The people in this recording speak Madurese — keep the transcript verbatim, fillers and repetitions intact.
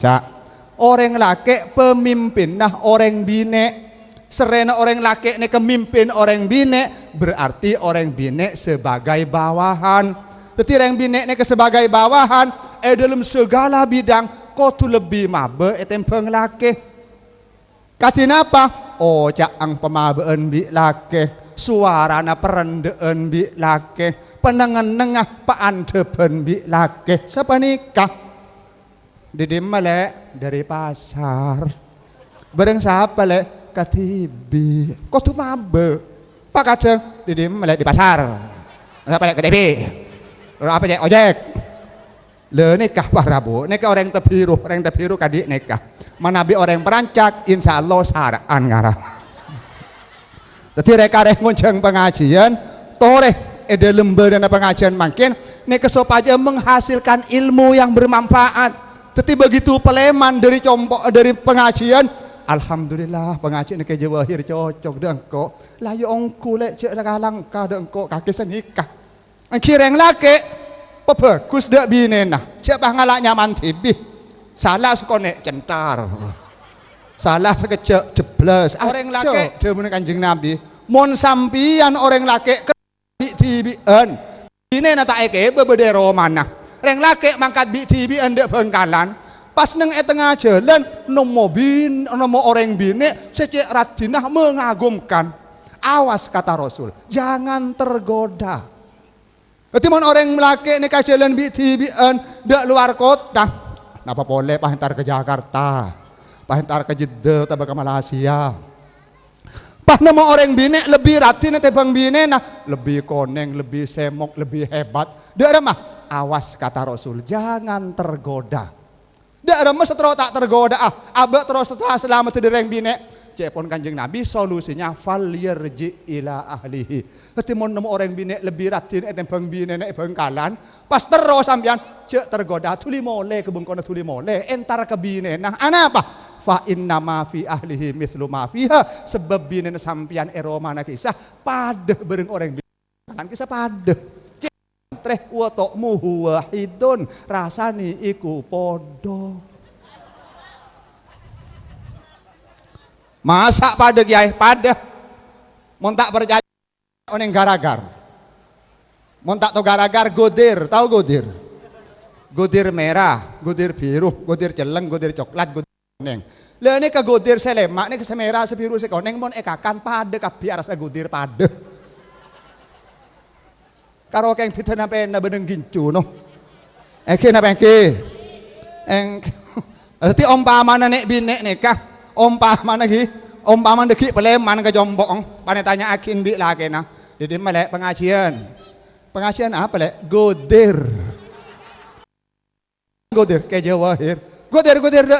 Sa-, orèng lakè' pamimpinna orèng binè'. Serrèna orèng lakè' nèka mimpin orèng binè', berarti orèng binè' sebagai bawahan. Dhâddhi orèng binè' nèka sebagai bawahan è dhâlem segala bidang kodhu lebbi mabâ ètèmbhâng lakè'. Kadhi napa? Oca'na pamabâ'ân bi' lakè', sowarana parendâ'ân bi' lakè', paneng-ennengnga paandhâbhân bi' lakè'. Sapanèka. Dhi dimma, Lè'? Dhâri pasar. Bhâreng sapa, Lè'? Kadhibi'. Kodhu mabâ. Pakadhâng, dhi dimma, Lè'? Dhi pasar. Sapa, Lè'? Kadhibi'. Lho, apa, Cè'? Ojek. Lha nèka para bu, nèka orèng Tebiru, orèng Tebiru kadhi' nèka. Manabi orèng Parancak, insyaallah sara'an ngara. Dhâddhi rè-karè ngonjhâng pangajiân, torè è dhâlem bâdâna pangajiân mangkèn, nèka sopajâ menghasilkan ilmu yang bermanfaat. Dhâddhi begitu palèman dhâri compo', dhâri pangajiân, "Alhamdulillah, pangajiân Kè Jawahir cocok dâ' engko'. La iyâ ongghu, Lè', jhâ' la kalangka dâ' engko' kakè sanèka." Èngghi rèng lakè', pabhâghus dâ' binèna, jhâ' pas ngala' nyaman dhibi'. Sala sakonè' cèntar. Sala sakejjhâ' jeblas. Orèng lakè' dhâbuna Kanjeng Nabi, "Mon sampèyan orèng lakè' kè-, bi'-dhibi'ân, binèna ta' èkèbâ bâdâ è romana. Rèng lakè' mangkat bi'-dhibi'ân dâ' Bhângkalan, pas neng è tengnga jhâlân, nemmo bin-, nemmo orèng binè' sè cè' raddhinna mengagumkan." Awas, kata Rasul, "Jangan tergoda." Dhâddhi, mon orèng lakè' nèka jhâlân bi'-dhibi'ân dâ' lowar kottha, napa polè pas entar ka Jakarta, pas entar ka Jeddah, otabâ ka Malaysia. Pas nemmo orèng binè' lebbi raddhin ètèmbhâng binèna, lebbi konèng, lebbi sèmok, lebbi hebat. Dâ' remma, awas, kata Rasul, "Jangan tergoda." Dâ' remma sè terro ta' tergoda'a, abâ' terro sè ta' salamet dhâri rèng binè'. Ca'èpon Kanjeng Nabi, solusina, "Falyarji' ila ahlihi." Dhâddhi, mon nemmo orèng binè' lebbi raddhin ètèmbhâng binèna è Bhângkalan, pas terro sampèyan, jhâ' tergoda, dhuli molè ka bengkona, dhuli molè, entar ka binèna. Anapa? "Fa inna ma fi ahlihi mitslu ma fiha." Sabâb binèna sampèyan è romana kèsa padâ bhâreng orèng binè'. Kan kèsa padâ. Trè wa ta'muhu wahidun, rasanè iku padâ. Masa' padâ, Kèyaè? Padâ. Mon ta' parcajâ, onèng garagar. Mon ta' tao garagar, godir. Tao godir? Godir mèra, godir biru, godir celleng, godir coklat, godir konèng. Lha nèka godir sè lèma', nèka sè mèra, sè biru, sè konèng, mon èkakan padâ kabbhi arassa godir padâ. Karo kèng bhidhâna pèna bân gincu, no. Èngghi napa èngghi? Èng-, dhâddhi ompamana nè'-binè' nèka, ompamana ghi, ompamana ghi' palèman ka compo', panètanya'aghi bi' lakèna. Dhi dimma, Lè', pangajiân? Pangajiân apa, Lè'? Godir. Godir, Kè Jawahir. Godir, godir, dâ'